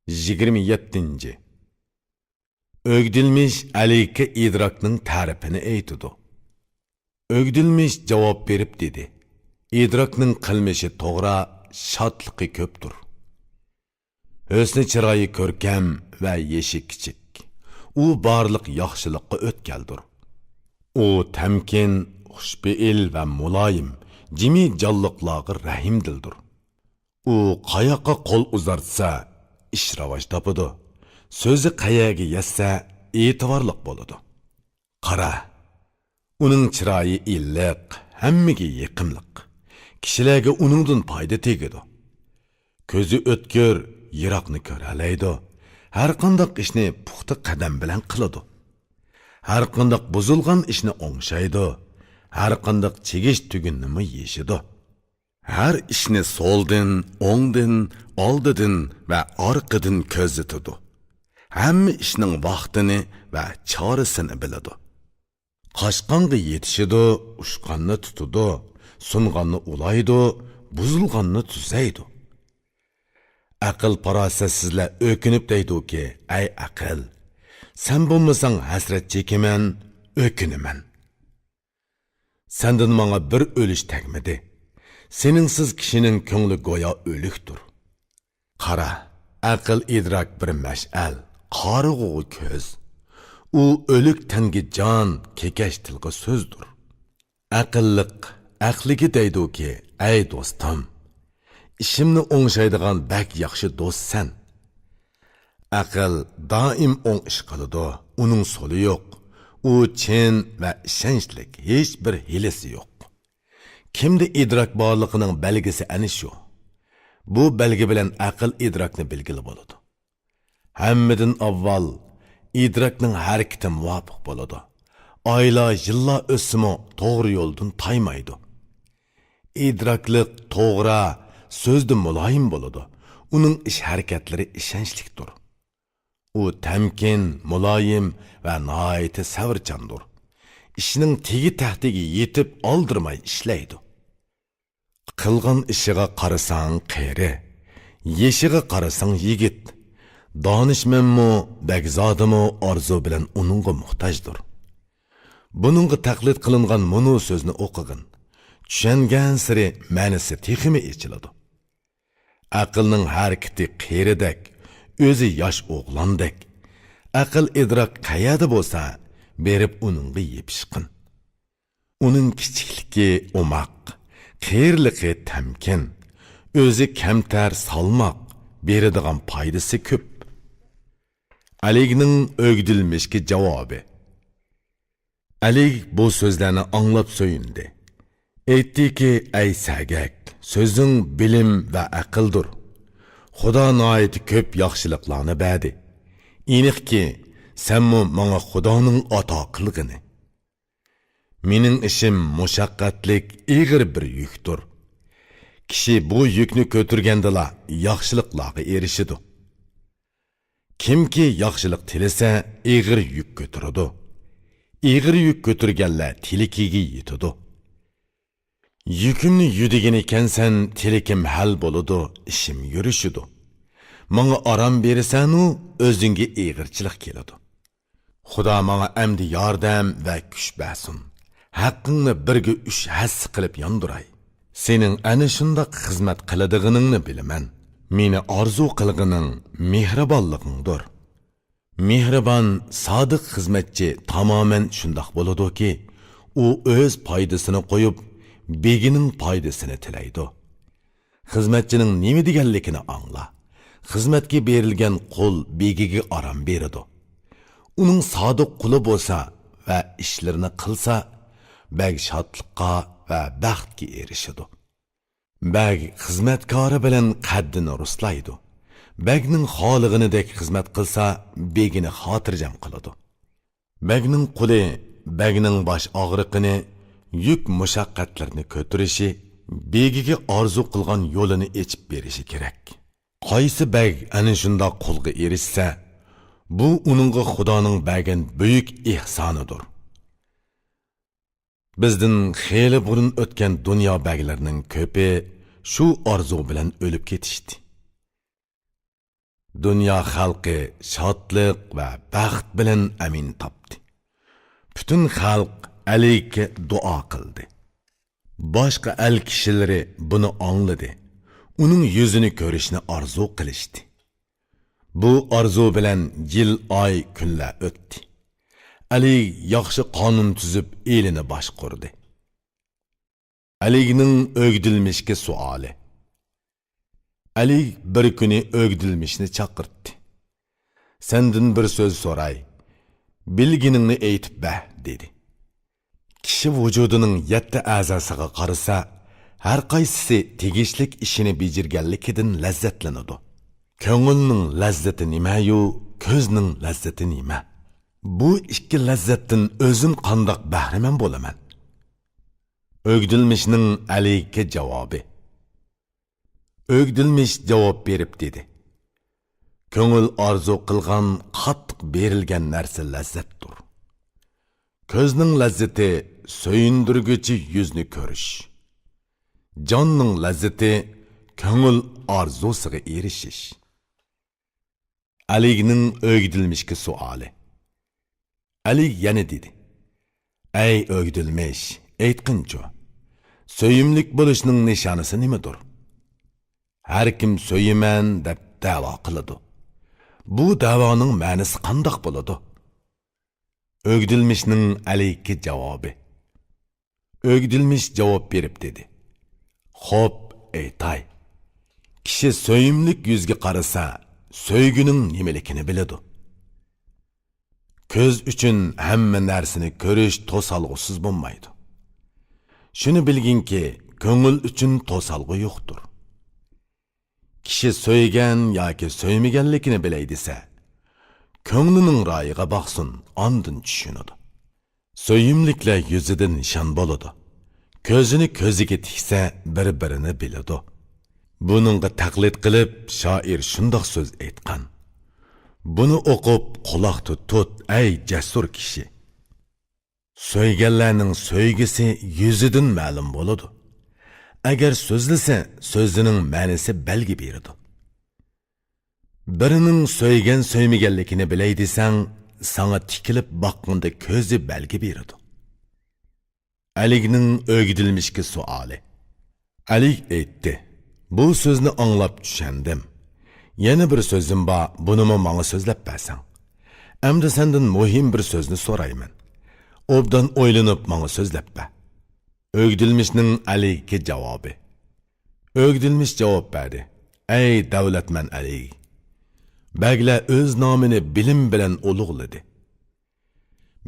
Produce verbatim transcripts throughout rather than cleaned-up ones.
يىگىرمە يەتتىنچى. ئۆگدۈلمىش ئەلىگە ئىدراكنىڭ تەرىپىنى ئېيتىدۇ. ئۆگدۈلمىش جاۋاب بېرىپ دېدى: ئىدراكنىڭ قىلمىشى توغرا، شادلىقى كۆپتۇر. ھۆسنى چىرايى كۆركەم ۋە يېشى كىچىك. ئۇ بارلىق ياخشىلىققا ئۆتكەلدۇر. ئۇ تەمكىن، خۇشپېئىل ۋە مۇلايىم، جىمى جانلىقلارغا رەھىمدىلدۇر. ئۇ قاياققا قول ئۇزارتسا، ئىش راۋاج تاپىدۇ. سۆزى قەيەرگە يەتسە، ئېتىبارلىق بولىدۇ. قارا، ئۇنىڭ چىرايى ئىللىق، ھەممىگە يېقىملىق. كىشىلەرگە ئۇنىڭدىن پايدا تېگىدۇ. كۆزى ئۆتكۈر، يىراقنى كۆرەلەيدۇ. ھەرقانداق ئىشنى پۇختا قەدەم بىلەن قىلىدۇ. ھەرقانداق بۇزۇلغان ئىشنى ئوڭشايدۇ. ھەرقانداق چىگىش تۈگۈننىمۇ يېشىدۇ. ھەر ئىشنى سولدىن، ئوڭدىن، ئالدىدىن ۋە ئارقىدىن كۆزىتىدۇ. ھەممە ئىشنىڭ ۋاقتىنى ۋە چارىسىنى بىلىدۇ. قاچقانغا يېتىشىدۇ، ئۇچقاننى تۇتىدۇ، سۇنغاننى ئۇلايدۇ، بۇزۇلغاننى تۈزەيدۇ. ئەقىل-پاراسەتسىزلەر ئۆكۈنۈپ دەيدۇكى: ئەي ئەقىل، سەن بولمىساڭ ھەسرەت چېكىمەن، ئۆكۈنىمەن. سەندىن ماڭا بىر ئۆلۈش تەگمىدى. سېنىڭسىز كىشىنىڭ كۆڭلى گويا ئۆلۈكتۇر. قارا، ئەقىل-ئىدراك بىر مەشئەل، قارىغۇغا كۆز. ئۇ ئۆلۈك تەنگە جان، كېكەچ تىلغا سۆزدۇر. ئەقىللىق ئەقلىگە دەيدۇكى: ئەي دوستۇم، ئىشىمنى ئوڭشايدىغان بەك ياخشى دوستسەن. ئەقىل دائىم ئوڭ ئىش قىلىدۇ، ئۇنىڭ سولى يوق. ئۇ چىن ۋە ئىشەنچلىك، ھېچ بىر ھىيلىسى يوق. كىمدە ئىدراك بارلىقىنىڭ بەلگىسى ئەنە شۇ. بۇ بەلگە بىلەن ئەقىل ئىدراكنى بىلگىلى بولىدۇ. ھەممىدىن ئاۋۋال، ئىدراكنىڭ ھەرىكىتى مۇۋاپىق بولىدۇ. ئايلار، يىللار ئۆتسىمۇ، توغرا يولدىن تايمايدۇ. ئىدراكلىق توغرا، سۆزدە مۇلايىم بولىدۇ. ئۇنىڭ ئىش-ھەرىكەتلىرى ئىشەنچلىكتۇر. ئۇ تەمكىن، مۇلايىم ۋە ناھايىتى سەۋرچاندۇر. ئىشنىڭ تېگى-تەكتىگە يېتىپ، ئالدىرىماي ئىشلەيدۇ. قىلغان ئىشىغا قارىساڭ قېرى، يېشىغا قارىساڭ يىگىت. دانىشمەنمۇ، بەگزادىمۇ ئارزۇ بىلەن ئۇنىڭغا موھتاجدۇر. بۇنىڭغا تەقلىد قىلىنغان مۇنۇ سۆزنى ئوقۇغىن. چۈشەنگەنسېرى مەنىسى تېخىمۇ ئېچىلىدۇ. ئەقىلنىڭ ھەرىكىتى قېرىدەك، ئۆزى ياش ئوغلاندەك. ئەقىل-ئىدراك قەيەردە بولسا، بېرىپ ئۇنىڭغا يېپىشقىن. ئۇنىڭ كىچىكلىكى ئوماق، قېرىلىقى تەمكىن، ئۆزى كەمتەر، سالماق، بېرىدىغان پايدىسى كۆپ. ئەلىگنىڭ ئۆگدۈلمىشكە جاۋابى. ئەلىگ بۇ سۆزلەرنى ئاڭلاپ سۆيۈندى. ئېيتتىكى: ئەي سەگەك، سۆزۈڭ بىلىم ۋە ئەقىلدۇر. خۇدا ناھايىتى كۆپ ياخشىلىقلارنى بەردى. ئېنىقكى، سەنمۇ ماڭا خۇدانىڭ ئاتا قىلغىنى. مېنىڭ ئىشىم مۇشەققەتلىك، ئېغىر بىر يۈكتۇر. كىشى بۇ يۈكنى كۆتۈرگەندىلا ياخشىلىقلارغا ئېرىشىدۇ. كىمكى ياخشىلىق تىلىسە، ئېغىر يۈك كۆتۈرىدۇ. ئېغىر يۈك كۆتۈرگەنلەر تىلىكىگە يېتىدۇ. يۈكۈمنى يۈدىگىنىكەنسەن، تىلىكىم ھەل بولىدۇ، ئىشىم يۈرۈشىدۇ. ماڭا ئارام بېرىسەنۇ، ئۆزۈڭگە ئېغىرچىلىق كېلىدۇ. خۇدا ماڭا ئەمدى ياردەم ۋە كۈچ بەرسۇن. ھەققىڭنى بىرگە ئۈچ ھەسسە قىلىپ ياندۇراي. سېنىڭ ئەنە شۇنداق خىزمەت قىلىدىغىنىڭنى بىلىمەن. مېنى ئارزۇ قىلغىنىڭ مېھرىبانلىقىڭدۇر. مېھرىبان، سادىق خىزمەتچى تامامەن شۇنداق بولىدۇكى، ئۇ ئۆز پايدىسىنى قويۇپ، بېگىنىڭ پايدىسىنى تىلەيدۇ. خىزمەتچىنىڭ نېمە دېگەنلىكىنى ئاڭلا. خىزمەتكە بېرىلگەن قۇل بېگىگە ئارام بېرىدۇ. ئۇنىڭ سادىق قۇلى بولسا ۋە ئىشلىرىنى قىلسا، بەگ شادلىققا ۋە بەختكە ئېرىشىدۇ. بەگ خىزمەتكارى بىلەن قەددىنى رۇسلايدۇ. بەگنىڭ خالىغىنىدەك خىزمەت قىلسا، بېگىنى خاتىرجەم قىلىدۇ. بەگنىڭ قۇلى بەگنىڭ باش ئاغرىقىنى، يۈك مۇشەققەتلىرىنى كۆتۈرۈشى، بېگىگە ئارزۇ قىلغان يولىنى ئېچىپ بېرىشى كېرەك. قايسى بەگ ئەنە شۇنداق قۇلغا ئېرىشسە، بۇ ئۇنىڭغا خۇدانىڭ بەرگەن بۈيۈك ئېھسانىدۇر. بىزدىن خېلى بۇرۇن ئۆتكەن دۇنيا بەگلىرىنىڭ كۆپى شۇ ئارزۇ بىلەن ئۆلۈپ كېتىشتى. دۇنيا خەلقى شادلىق ۋە بەخت بىلەن ئەمىن تاپتى. پۈتۈن خەلق ئەلىگە دۇئا قىلدى. باشقا ئەل كىشىلىرى بۇنى ئاڭلىدى. ئۇنىڭ يۈزىنى كۆرۈشنى ئارزۇ قىلىشتى. بۇ ئارزۇ بىلەن يىل، ئاي، كۈنلەر ئۆتتى. ئەلىگ ياخشى قانۇن تۈزۈپ، ئېلىنى باشقۇردى. ئەلىگنىڭ ئۆگدۈلمىشكە سوئالى. ئەلىگ بىر كۈنى ئۆگدۈلمىشنى چاقىرتتى. سەندىن بىر سۆز سوراي، بىلگىنىڭنى ئېيتىپ بەر، دېدى. كىشى ۋۇجۇدىنىڭ يەتتە ئەزاسىغا قارىسا، ھەر قايسىسى تېگىشلىك ئىشىنى بېجىرگەنلىكىدىن لەززەتلىنىدۇ. كۆڭۈلنىڭ لەززىتى نېمەيۇ، كۆزنىڭ لەززىتى نېمە؟ بۇ ئىككى لەززەتتىن ئۆزۈم قانداق بەھرىمەن بولىمەن؟ ئۆگدۈلمىشنىڭ ئەلىگە جاۋابى. ئۆگدۈلمىش جاۋاب بېرىپ دېدى: كۆڭۈل ئارزۇ قىلغان قاتتىق بېرىلگەن نەرسە لەززەتتۇر. كۆزنىڭ لەززىتى سۆيۈندۈرگۈچى يۈزنى كۆرۈش. جاننىڭ لەززىتى كۆڭۈل ئارزۇسىغا ئېرىشىش. ئەلىگنىڭ ئۆگدۈلمىشكە سوئالى. ئەلىگ يەنە دېدى: ئەي ئۆگدۈلمىش، ئېيتقىنچۇ، سۆيۈملۈك بولۇشنىڭ نىشانىسى نېمىدۇر؟ ھەر كىم سۆيىمەن دەپ دەۋا قىلىدۇ. بۇ دەۋانىڭ مەنىسى قانداق بولىدۇ؟ ئۆگدۈلمىشنىڭ ئەلىگكە جاۋابى. ئۆگدۈلمىش جاۋاب بېرىپ دېدى: خوپ، ئېيتاي. كىشى سۆيۈملۈك يۈزگە قارىسا، سۆيگۈنىڭ نېمىلىكىنى بىلىدۇ. كۆز ئۈچۈن ھەممە نەرسىنى كۆرۈش توسالغۇسىز بولمايدۇ. شۇنى بىلگىنكى، كۆڭۈل ئۈچۈن توسالغۇ يوقتۇر. كىشى سۆيگەن ياكى سۆيمىگەنلىكىنى بىلەي دېسە، كۆڭلىنىڭ رايىغا باقسۇن، ئاندىن چۈشىنىدۇ. سۆيۈملۈكلەر يۈزىدە نىشان بولىدۇ. كۆزىنى كۆزىگە تىكسە، بىر-بىرىنى بىلىدۇ. بۇنىڭغا تەقلىد قىلىپ، شائىر شۇنداق سۆز ئېيتقان: بۇنى ئوقۇپ، قۇلاقتا تۇت، ئەي جەسۇر كىشى! سۆيگەنلەرنىڭ سۆيگۈسى يۈزىدىن مەلۇم بولىدۇ. ئەگەر سۆزلىسە، سۆزىنىڭ مەنىسى بەلگە بېرىدۇ. بىرىنىڭ سۆيگەن-سۆيمىگەنلىكىنى بىلەي دېسەڭ، ساڭا تىكىلىپ باققىنىدا كۆزى بەلگە بېرىدۇ. ئەلىگنىڭ ئۆگدۈلمىشكە سوئالى. ئەلىگ ئېيتتى: بۇ سۆزنى ئاڭلاپ چۈشەندىم. يەنە بىر سۆزۈم بار، بۇنىمۇ ماڭا سۆزلەپ بەرسەڭ. ئەمدى سەندىن مۇھىم بىر سۆزنى سورايمەن. ئوبدان ئويلىنىپ ماڭا سۆزلەپ بەر. ئۆگدۈلمىشنىڭ ئەلىگكە جاۋابى. ئۆگدۈلمىش جاۋاب بەردى: ئەي دەۋلەتمەن ئەلىگ! بەگلەر ئۆز نامىنى بىلىم بىلەن ئۇلۇغلىدى.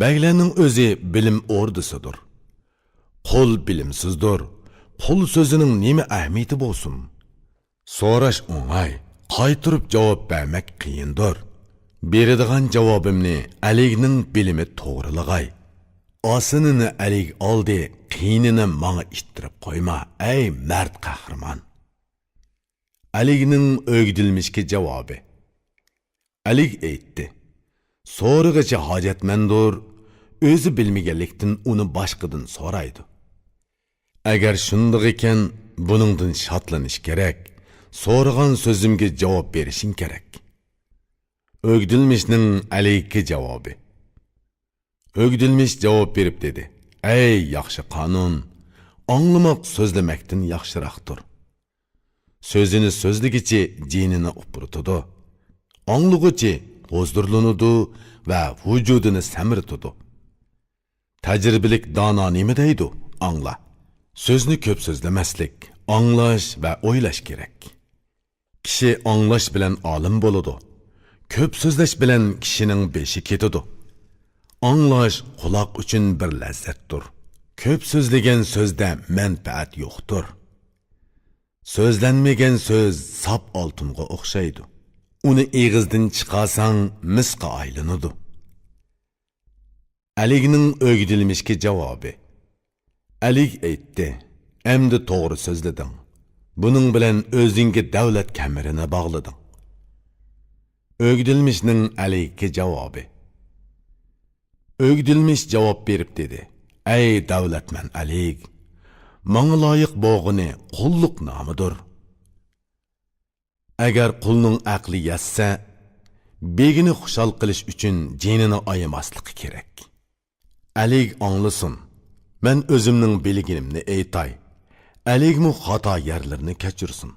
بەگلەرنىڭ ئۆزى بىلىم ئوردىسىدۇر. قۇل بىلىمسىزدۇر. قۇل سۆزىنىڭ نېمە ئەھمىيىتى بولسۇن؟ سوراش ئوڭاي، قايتۇرۇپ جاۋاب بەرمەك قىيىندۇر. بېرىدىغان جاۋابىمنى ئەلىگنىڭ بىلىمى توغرىلىغاي. ئاسىنىنى ئەلىگ ئالدى، قىيىنىنى ماڭا ئىتتىرىپ قويما، ئەي مەرد قەھرىمان! ئەلىگنىڭ ئۆگدۈلمىشكە جاۋابى. ئەلىگ ئېيتتى: سورىغۇچى ھاجەتمەندۇر، ئۆزى بىلمىگەنلىكتىن ئۇنى باشقىدىن سورايدۇ. ئەگەر شۇنداق ئىكەن، بۇنىڭدىن شادلىنىش كېرەك، سورىغان سۆزۈمگە جاۋاب بېرىشىڭ كېرەك. ئۆگدۈلمىشنىڭ ئەلىگكە جاۋابى. ئۆگدۈلمىش جاۋاب بېرىپ دېدى: ئەي ياخشى قانۇن! ئاڭلىماق سۆزلىمەكتىن ياخشىراقتۇر. سۆزىنى سۆزلىگۈچى جېنىنى ئۇپرىتىدۇ. ئاڭلىغۇچى ھۇزۇرلىنىدۇ ۋە ۋۇجۇدىنى سەمرىتىدۇ. تەجرىبىلىك دانا نېمە دەيدۇ؟ ئاڭلا. سۆزنى كۆپ سۆزلىمەسلىك، ئاڭلاش ۋە ئويلاش كېرەك. كىشى ئاڭلاش بىلەن ئالىم بولىدۇ. كۆپ سۆزلەش بىلەن كىشىنىڭ بېشى كېتىدۇ. ئاڭلاش قۇلاق ئۈچۈن بىر لەززەتتۇر. كۆپ سۆزلىگەن سۆزدە مەنپەئەت يوقتۇر. سۆزلەنمىگەن سۆز ساپ ئالتۇنغا ئوخشايدۇ. ئۇنى ئېغىزدىن چىقارساڭ، مىسقا ئايلىنىدۇ. ئەلىگنىڭ ئۆگدۈلمىشكە جاۋابى. ئەلىگ ئېيتتى: ئەمدى توغرا سۆزلىدىڭ. بۇنىڭ بىلەن ئۆزۈڭگە دەۋلەت كەمىرىنى باغلىدىڭ. ئۆگدۈلمىشنىڭ ئەلىگكە جاۋابى. ئۆگدۈلمىش جاۋاب بېرىپ دېدى: ئەي دەۋلەتمەن ئەلىگ! ماڭا لايىق بولغىنى قۇللۇق نامىدۇر. ئەگەر قۇلنىڭ ئەقلى يەتسە، بېگىنى خۇشال قىلىش ئۈچۈن جېنىنى ئايىماسلىقى كېرەك. ئەلىگ ئاڭلىسۇن، مەن ئۆزۈمنىڭ بىلگىنىمنى ئېيتاي. ئەلىگمۇ خاتا يەرلىرىنى كەچۈرسۇن.